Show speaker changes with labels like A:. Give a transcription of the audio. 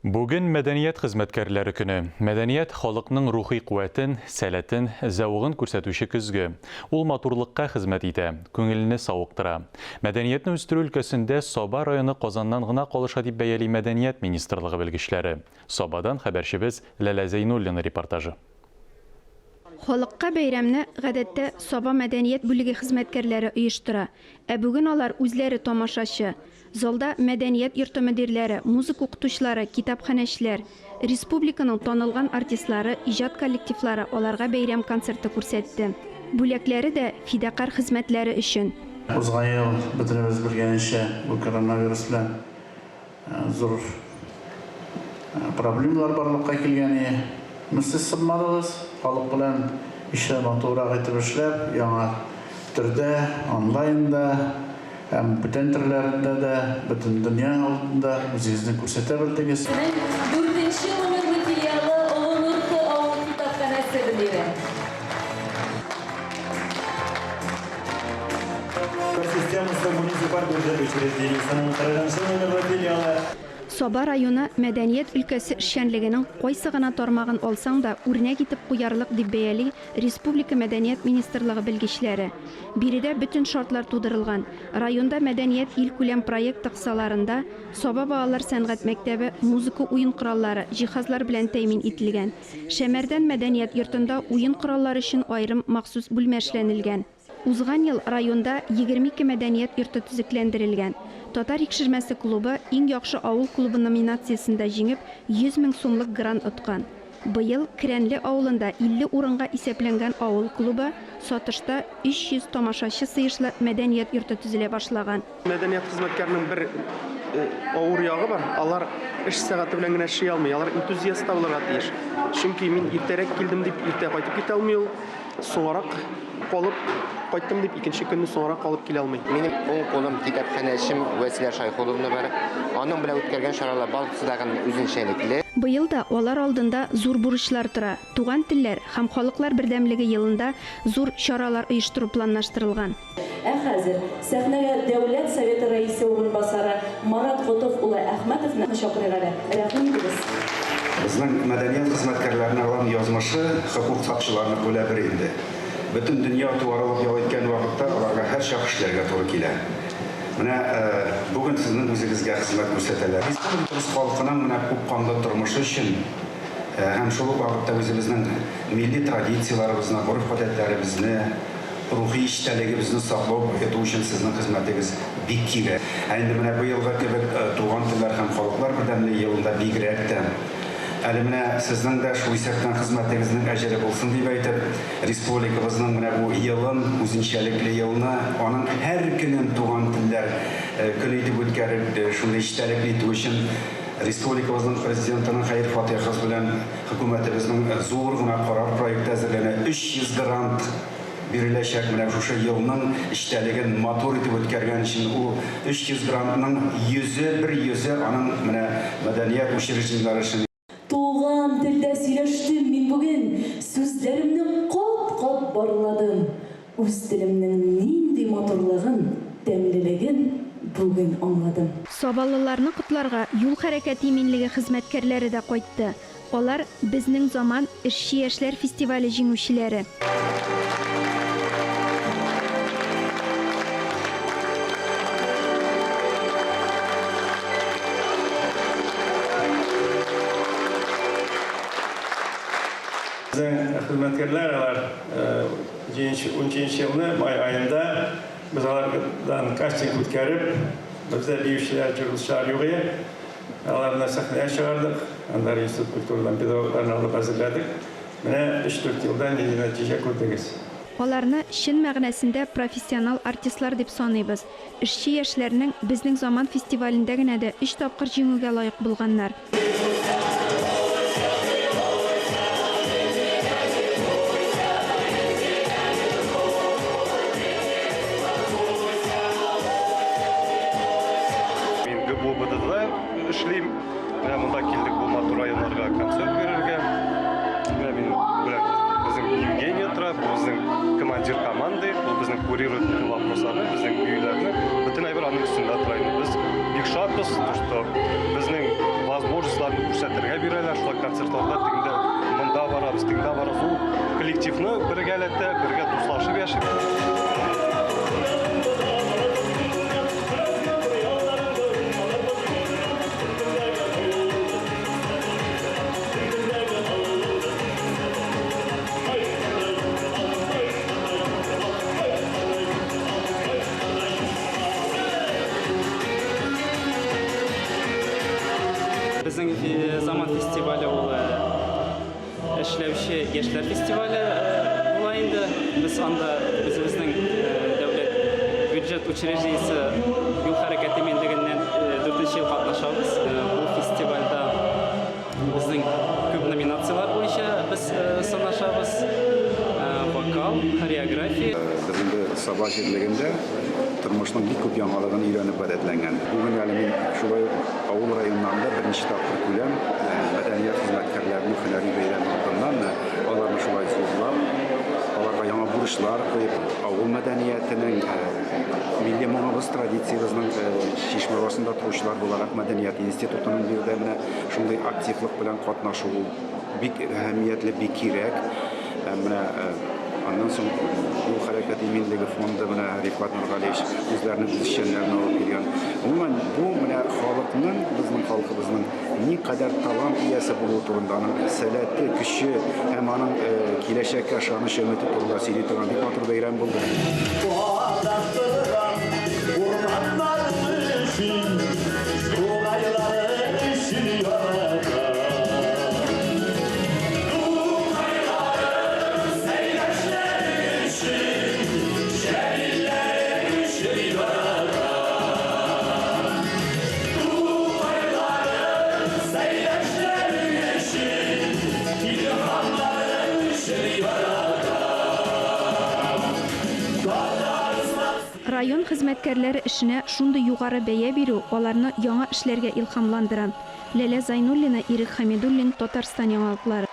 A: Бүген мәдәният хезмәткәрләре көне. Мәдәният, халыкның рухи куәтен, сәләтен, зәвыгын күрсәтүче көзге. Ул матурлыкка хезмәт итә, күңелне савыктыра. Мәдәниятне үстерү өлкәсендә Саба районы Казаннан гына калыша дип бәяли Мәдәният министрлыгы белгечләре. Сабадан хәбәрчебез Ләлә Зәйнуллина репортажы.
B: Халыкка бәйрәмне, гадәттә, Саба мәдәният бүлеге хезмәткәрләре оештыра. Ә бүген алар үзләре тамашачы. Залда мәдәният йорты мөдирләре, музыка укытучылары, китапханәчеләр. Республиканың танылган артистлары, иҗат коллективлары аларга бәйрәм концерты күрсәтте. Бүләкләре дә фидакарь хезмәтләре өчен.
C: Узган ел, бөтенебез белгәнчә, бу коронавирус белән Зур проблемалар барлыкка килгән ие. Но сез сынмадыгыз, халык белән еще матуррак итеп эшләп, яңа төрдә, онлайнда һәм бүтән төрләрендә дә, бөтен дөнья алдында үзегезне күрсәтә белдегез.
D: Безнең дүртенче номерлы филиалы Олы Нырты авыл китапханәсе мөдире.
E: Системасы муниципаль бюджет учреждениесенең 40 нчы номерлы филиалы.
B: Саба районы мәдәният өлкәсе эшчәнлегенең кайсы гына тармагын алсаң да, үрнәк итеп куярлык, дип бәяли республика Мәдәният министрлыгы белгечләре. Биредә бөтен шартлар тудырылган. Районда Мәдәният илкүләм проекты кысаларында Саба балалар сәнгать мәктәбе музыка уен кораллары, җиһазлар белән тәэмин ителгән. Шәмәрдән мәдәният йортында уен кораллары өчен аерым махсус бүлмә эшләнелгән. Узган ел районда 22 мәдәният йорты төзекләндерелгән. Татар Икшермәсе клубы Иң яхшы авыл клубы номинациясендә җиңеп, 100 мең сумлык грант откан. Быел Керәнле авылында 50 урынга исәпләнгән авыл клубы, Сатышта 300 тамашачы сыешлы мәдәният йорты төзелә башлаган.
F: Мәдәният хезмәткәренең бер авыр ягы бар, алар эш сәгате белән генә эшли алмый, алар энтузиаст та булырга тиеш. Чөнки мин иртәрәк килдем дип иртә кайтып китә алмый ул, соңарак калып кайттым дип икенче көнне соңарак калып килә алмый.
G: Минем уң кулым китапханәчем Вәсилә Шайхуловна бар. Аның белән үткәргән чаралар барысы да үзенчәлекле.
B: Быел да алар алдында зур бурычлар тора. Туган телләр һәм халыклар бердәмлеге елында зур чаралар оештыру планлаштырылган.
D: Ә хәзер сәхнәгә Дәүләт Советы Рәисе урынбасары Марат Готыф улы Әхмәтовны чакырыйк әле. Рәхим итегез.
H: Безнең мәдәният хезмәткәрләренең алан язмышы хокук сакчыларныкы белән бер инде. Бөтен дөнья туарылып ял иткән вакытта аларга һәрчак эшләргә туры килә. Менә бүген сезнең үзегезгә хезмәт күрсәтәләр. Республикабыз халкының менә күпканлы тормышы өчен һәм шул ук вакытта үзебезнең милли традицияләребезне, гореф-гадәтләребезне, Рухи эчтәлегебезне саклау, баету өчен сезнең хезмәтегез бик кирәк. Ә инде менә быелгы кебек Туган телләр һәм халыклар бердәмлеге елында бигрәк тә. Әле менә сезнең дә шул исәптән хезмәтегезнең әҗере булсын дип әйтеп, республикабызның менә бу елын, үзенчәлекле елны, аның һәр көнен туган телләр көне итеп үткәреп, шундый эчтәлекле итү өчен республикабызның Президентының хәер-фатыйхасы белән Хөкүмәтебезнең зур гына карар проекты әзерләнә, 300 грант биреләчәк. Менә шушы елның эчтәлеген матур итеп үткәргән өчен ул 300 грантның йөзе, бер йөзе аның менә мәдәният учреждениеләре өчен.
D: Туган телдә сөйләштем мин бүген, Сүзләремне кат-кат барладым. Үз телемнең нинди матурлыгын, тәмлелеген бүген аңладым.
B: Сабалыларны котларга юл хәрәкәте иминлеге хезмәткәрләре дә кайтты. Алар, Безнең заман эшче яшьләр фестивале җиңүчеләре.
E: Безнең хезмәткәрләр алар Җиденче, унҗиденче елны май аенда без алардан кастинг үткәреп, бездә биючеләр, җыручылар юк иде. Аларны сәхнәгә чыгардык. Аннары институт культурадан педагогларны алып әзерләдек. Менә өч-дүрт елда нинди нәтиҗә күрдегез.
B: Аларны чын мәгънәсендә профессионал артистлар дип саныйбыз. Эшче яшьләрнең Безнең заман фестивалендә генә дә өч тапкыр җиңүгә лаек булганнар.
E: Мин ГБУБДда эшлим. Менә монда килдек бу матур районнарга концерт бирергә. Менә мин белән безнең Евгения тора, бу безнең командир команды, ул безнең курирует бөтен вопросларны, безнең биюләрне, бөтен әйбер аның өстендә тора инде. Без бик шатбыз, то что безнең возможностьлар
I: Концертларны күрсәтергә бирәләр, шулай концертларда тегендә монда барабыз, тегендә барабыз. Ул коллективны бергәләтә, бергә дуслашып яшибез.
J: Безнең Заман фестивале ул эшләүче яшьләр фестивале була инде. Без анда үзебезнең дәүләт бюджет учреждениесе юл хәрәкәте иминлегеннән дүртенче ел катнашабыз. Бу фестивальдә Безнең күп номинацияләр буенча без сынашабыз. Вокал, хореография.
H: Без инде Саба җирлегендә тормышның бик күп яңалыгын өйрәнеп гадәтләнгән. Бүген әле мин шулай ук авыл районнарында беренче тапкыр күләм мәдәният хезмәткәрләренең һөнәри бәйрәме алдыннан аларны шулай зурлап, аларга яңа бурычлар куеп, авыл мәдәниятенең, милли моңыбыз, традициябезнең чишмә башында торучылар буларак мәдәният институтының биредә менә Шундый активлык белән катнашу ул бик әһәмиятле, бик кирәк. Һәм менә аннан соң юл хәрәкәте иминлеге фонды менә Рифкать Нургалиевич үзләренең үзешчәннәрен алып килгән. Гомумән, бу менә халыкның, безнең халкыбызның никадәр талант иясе булуы турында, аның сәләте, көче һәм аның киләчәккә ышанычы, өмете турында сөйли торган бик матур бәйрәм булды.
K: Адашырган урманнар өчен, Тугайлары өчен яратам. Тукайларым, Сәйдәшләрең өчен, Җәлилләрең өчен яратам. Тукайларым, Сәйдәшләрең өчен, Илһамнарың өчен яратам. Татарстан.
B: Район хезмәткәрләре эшенә шундый югары бәя бирү аларны яңа эшләргә илһамландыра. Ләлә Зайнуллина, Ирек Хәмидуллин, Татарстан яңалыклары.